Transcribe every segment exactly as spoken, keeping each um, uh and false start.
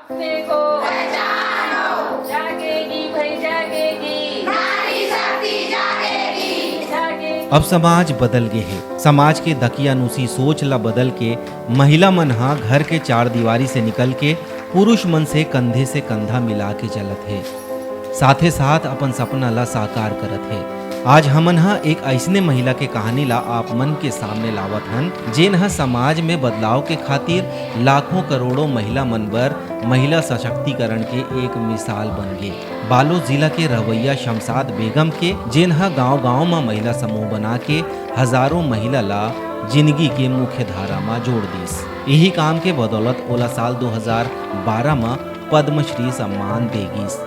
देखो, पहचानो। जागेगी भाई, जागेगी। नारी शक्ति जागेगी। जागेगी। अब समाज बदल गे हे। समाज के दकियानूसी सोच ला बदल के महिला मन ह घर के चार दीवारी से निकल के पुरुष मन से कंधे से कंधा मिला के चलत हे, साथे साथ अपन सपना ला साकार करत हे। आज हमन ह एक अइसने महिला के कहानी ला आप मन के सामने लावत हन, जेन ह समाज में बदलाव के खातिर लाखों करोड़ों महिला मन बर महिला सशक्तिकरण के एक मिसाल बन गे। बालोद जिला के रहवैया शमशाद बेगम के, जेन ह गांव-गांव म महिला समूह बना के हजारों महिला ला जिंदगी के मुख्य धारा म जोड़ दिस। इही काम के बदौलत ओला साल दो हज़ार बारह म पद्मश्री सम्मान दे गिस।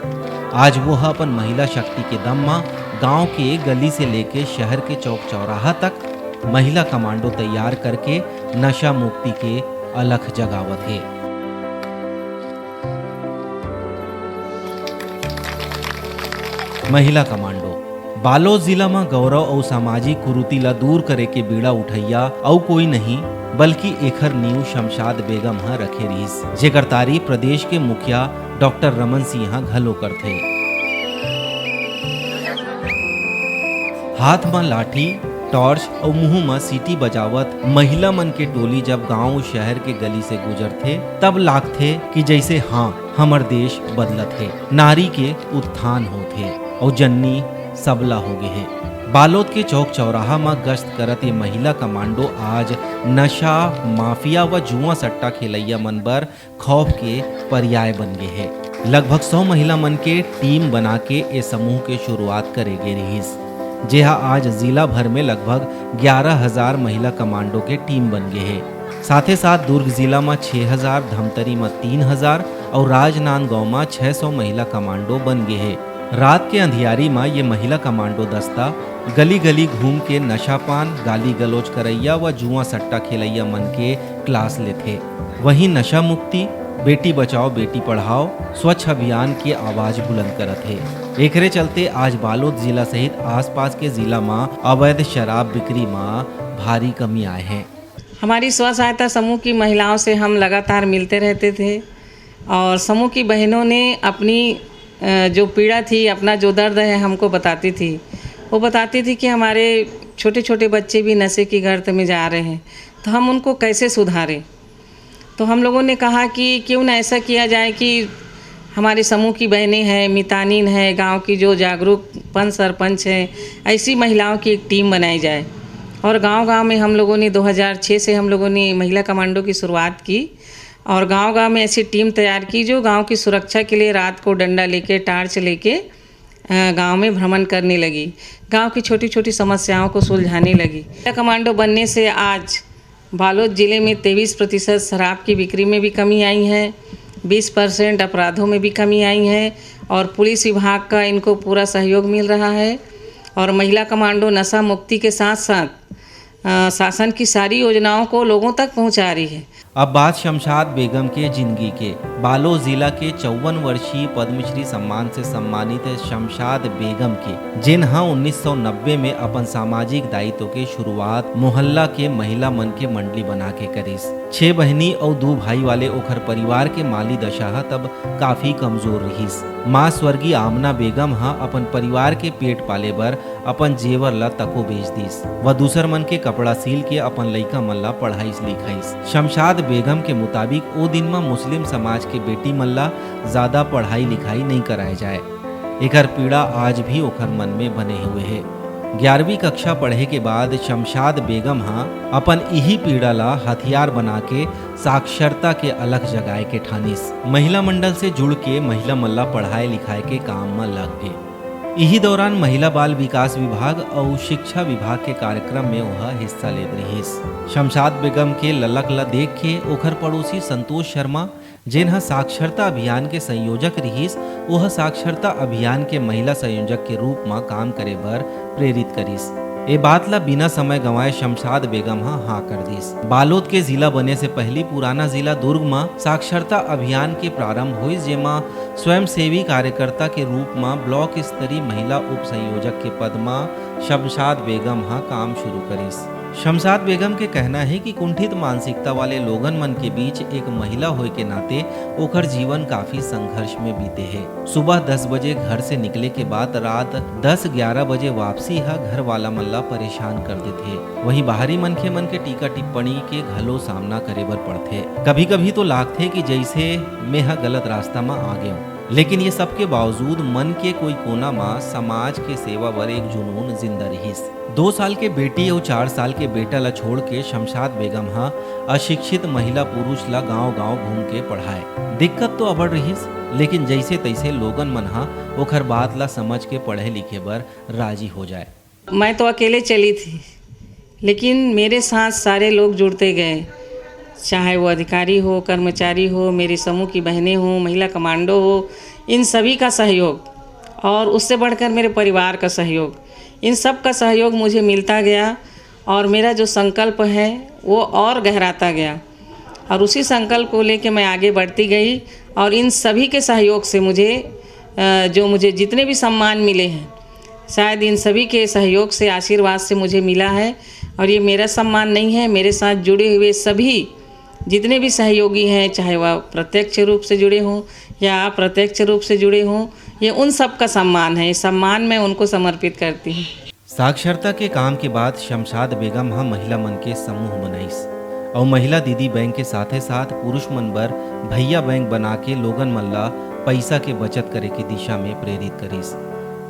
आज वो ह अपन महिला शक्ति के दम म गांव के गली से लेके शहर के चौक चौराहा तक महिला कमांडो तैयार करके नशा मुक्ति के अलख जगावत हे। महिला कमांडो। बालोद जिला म गौरव अउ सामाजिक कुरीति ल दूर करे के बीड़ा उठइया अउ कोई नहीं, बल्कि एखर नींव शमशाद बेगम ह रखे रिहिस, जेकर तारीफ प्रदेश के मुखिया डॉक्टर रमन सिंह ह घलो करथे। हाथ म लाठी, टॉर्च अउ मुंह म सीटी बजावत महिला मन के टोली जब गांव शहर के गली से गुजरथे, तब लागथे कि जइसे हां, हमर देश बदलत हे, नारी के उत्थान होत हे अउ जननी सबला हो गे हे। बालोद के चौक चौराहा म गश्त करत ये महिला कमांडो आज नशा माफिया व जुआ सट्टा खेलइया मन बर खौफ के पर्याय बन गे हे। लगभग सौ महिला मन के टीम बना के ए समूह के शुरुआत करे गे रिहिस, जेहा आज जिला भर में लगभग ग्यारह हज़ार महिला कमांडो के टीम बन गे हे। साथे साथ दुर्ग जिला म छह हज़ार, धमतरी म तीन हज़ार अउ राजनांदगांव म छह सौ महिला कमांडो बन गे हे। रात के अंधियारी म ये महिला कमांडो दस्ता गली-गली घूम के नशा पान, गाली गलौज करइया व जुआ सट्टा खेलइया मन के क्लास लेथे। वहीं नशा मुक्ति, बेटी बचाओ बेटी पढ़ाओ, स्वच्छ अभियान के आवाज बुलंद करत हे। एकरे चलते आज बालोद जिला सहित आसपास के जिला म अवैध शराब बिक्री म भारी कमी आए हे। हमारी स्व सहायता समूह की महिलाओं से हम लगातार मिलते रहते थे और समूह की बहनों ने अपनी, अ, जो पीड़ा थी, अपना जो दर्द है, हमको बताती थी। वो बताती थी कि हमारे छोटे-छोटे बच्चे भी नशे की गर्त में जा रहे हैं, तो हम उनको कैसे सुधारें? तो हम लोगों ने कहा कि क्यों ना ऐसा किया जाए कि हमारे समूह की बहनें हैं, मितानिन हैं, गांव की जो जागरूक पंच सरपंच हैं, ऐसी महिलाओं की एक टीम बनाई जाए। और गांव-गांव में हम लोगों ने, दो हज़ार छह से हम लोगों ने महिला कमांडो की शुरुआत की और गांव-गांव में ऐसी टीम तैयार की जो गांव की सुरक्षा के लिए रात को डंडा लेके, टार्च लेके, अ, गांव में भ्रमण करने लगी, गांव की छोटी-छोटी समस्याओं को सुलझाने लगी। महिला कमांडो बनने से आज बालोद जिले में तेईस प्रतिशत शराब की बिक्री में भी कमी आई है, बीस परसेंट अपराधों में भी कमी आई है और पुलिस विभाग का इनको पूरा सहयोग मिल रहा है और महिला कमांडो नशा मुक्ति के साथ साथ, अ, शासन की सारी योजनाओं को लोगों तक पहुंचा रही है। अब बात शमशाद बेगम के जिंदगी के। बालोद जिला के चौवन वर्षीय पद्मश्री सम्मान से सम्मानित शमशाद बेगम के, जेन ह उन्नीस सौ नब्बे में अपन सामाजिक दायित्व के शुरुआत मोहल्ला के महिला मन के मंडली बना के करिस। छह बहिनी अउ दू भाई वाले ओखर परिवार के माली दशा ह तब काफी कमजोर रिहिस। मां स्वर्गीय आमना बेगम ह अपन परिवार के पेट पाले बर अपन जेवर ला तको बेच दिस व दूसर मन के कपड़ा सील के अपन लइका मन ला पढ़ाईस लिखाईस। शमशाद बेगम के मुताबिक, ओ दिन म मुस्लिम समाज के बेटी मन ला ज्यादा पढ़ाई लिखाई नइ कराए जाए। एकर पीड़ा आज भी ओखर मन में बने हुए हे। ग्यारहवीं कक्षा पढ़े के बाद शमशाद बेगम ह अपन इही पीड़ा ला हथियार बना के साक्षरता के अलख जगाए के ठानिस। महिला मंडल से जुड़ के महिला मन ला पढ़ाए लिखाए के काम म लग गे। इही दौरान महिला बाल विकास विभाग अउ शिक्षा विभाग के कार्यक्रम में ओह हिस्सा लेत रिहिस। शमशाद बेगम के ललक ल देख के ओखर पड़ोसी संतोष शर्मा, जेन ह साक्षरता अभियान के संयोजक रिहिस, ओह साक्षरता अभियान के महिला संयोजक के रूप म काम करे बर प्रेरित करिस। ए बात ल बिना समय गंवाए शमशाद बेगम ह हाँ कर दिस। बालोद के जिला बने से पहली पुराना जिला दुर्ग म साक्षरता अभियान के प्रारंभ होइस, जेमा स्वयंसेवी कार्यकर्ता के रूप म ब्लॉक स्तरीय महिला उप संयोजक के पद म शमशाद बेगम ह काम शुरू करिस। शमशाद बेगम के कहना हे कि कुंठित मानसिकता वाले लोगन मन के बीच एक महिला होय के नाते ओकर जीवन काफी संघर्ष में बीते हे। सुबह दस बजे घर से निकले के बाद रात दस ग्यारह बजे वापसी ह घर वाला मन ला परेशान कर देथे। वहीं बाहरी मनखे मन के टीका टिप्पणी के घलो सामना करे बर पड़थे। कभी-कभी तो लागथे कि जइसे मेंह गलत रास्ता म आ गेंव। लेकिन ये सब के बावजूद मन के कोई कोना म समाज के सेवा बर एक जुनून जिंदा रिहिस। दो साल के बेटी अउ चार साल के बेटा ला छोड़ के शमशाद बेगम ह अशिक्षित महिला पुरुष ला गांव-गांव घूम के पढ़ाए। दिक्कत तो अबड़ रिहिस, लेकिन जइसे तइसे लोगन मन ह ओखर बात ला समझ के पढ़े लिखे बर राजी हो जाए। मैं तो अकेले चली थी, लेकिन मेरे साथ सारे लोग जुड़ते गए, चाहे वो अधिकारी हो, कर्मचारी हो, मेरे समूह की बहनें हों, महिला कमांडो हो, इन सभी का सहयोग और उससे बढ़कर मेरे परिवार का सहयोग, इन सब का सहयोग मुझे मिलता गया और मेरा जो संकल्प है वो और गहराता गया और उसी संकल्प को लेके मैं आगे बढ़ती गई और इन सभी के सहयोग से मुझे, अ, जो मुझे जितने भी सम्मान मिले हैं, शायद इन सभी के सहयोग से, आशीर्वाद से मुझे मिला है। और ये मेरा सम्मान नहीं है, मेरे साथ जुड़े हुए सभी जितने भी सहयोगी हैं, चाहे वह प्रत्यक्ष रूप से जुड़े हों या अप्रत्यक्ष रूप से जुड़े हों, ये उन सब का सम्मान है। ये सम्मान मैं उनको समर्पित करती हूँ। साक्षरता के काम के बाद शमशाद बेगम ह महिला मन के समूह बनाइस अउ महिला दीदी बैंक के साथे साथ पुरुष मन बर भैया बैंक बना के लोगन मन ला पइसा के बचत करे के दिशा में प्रेरित करिस।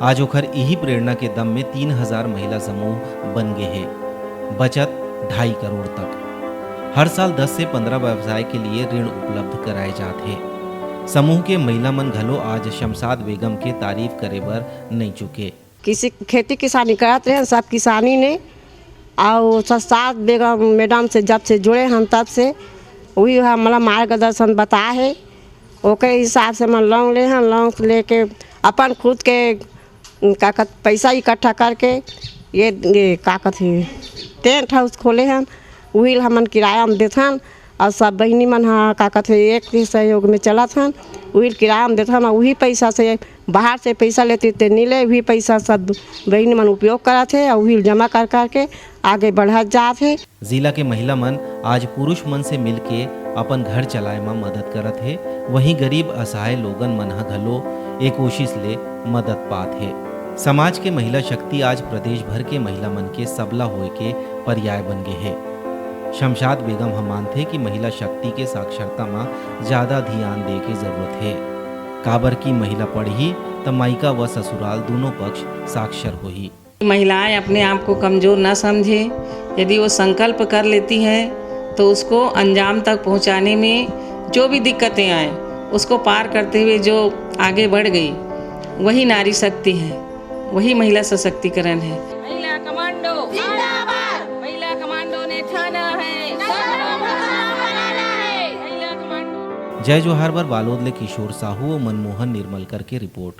आज ओखर इही प्रेरणा के दम में तीन हजार महिला समूह बन गे हे। बचत ढाई करोड़ तक। हर साल दस से पंद्रह व्यवसाय के लिए ऋण उपलब्ध कराए जात हे। समूह के महिला मन घलो आज शमशाद बेगम के तारीफ करे बर नइ चूके। किसी खेती किसानी करत रहे सब किसानी ने, और शमशाद बेगम मैडम से जब से जुड़े हम तब से वही हमला मार्गदर्शन बता है। ओके हिसाब से मन लोन ले हन, लोन लेके अपन खुद के का कहत पैसा इकट्ठा करके ये, ये का कहत हे टेंट हाउस खोले हन, उही ल हमन किराया म देथन। और सब बहिनी मन ह का कहत हे एक ही सहयोग में चलत हन, उही ल किराया म देथन। और उही पैसा से बाहर से पैसा लेती ते नी ले, उही पैसा सब बहिनी मन उपयोग करत हे और उही ल जमा कर करके आगे बढ़त जात हे। जिला के महिला मन आज पुरुष मन से मिलके अपन घर चलाए म मदद करत हे, वहीं गरीब असहाय लोगन मन ह घलो ए कोशिश ले मदद पात हे। समाज के महिला शक्ति आज प्रदेश भर के महिला मन के सबला होए के पर्याय बन गे हे। शमशाद बेगम ह मानथे कि महिला शक्ति के साक्षरता म ज्यादा धियान दे के जरूरत हे, काबर कि महिला पढ़ही त माइका व ससुराल दूनों पक्ष साक्षर होही। महिलाएं अपने आप को कमजोर न समझें। यदि वो संकल्प कर लेती हैं तो उसको अंजाम तक पहुंचाने में जो भी दिक्कतें आए, उसको पार करते हुए जो आगे बढ़ गई, वही नारी शक्ति है, वही महिला सशक्तिकरण है। महिला कमांडो जिंदाबाद। महिला कमांडो ने ठाना है। महिला कमांडो। जय जोहार बर बालोद ले किशोर साहू अउ मनमोहन निर्मलकर के रिपोर्ट।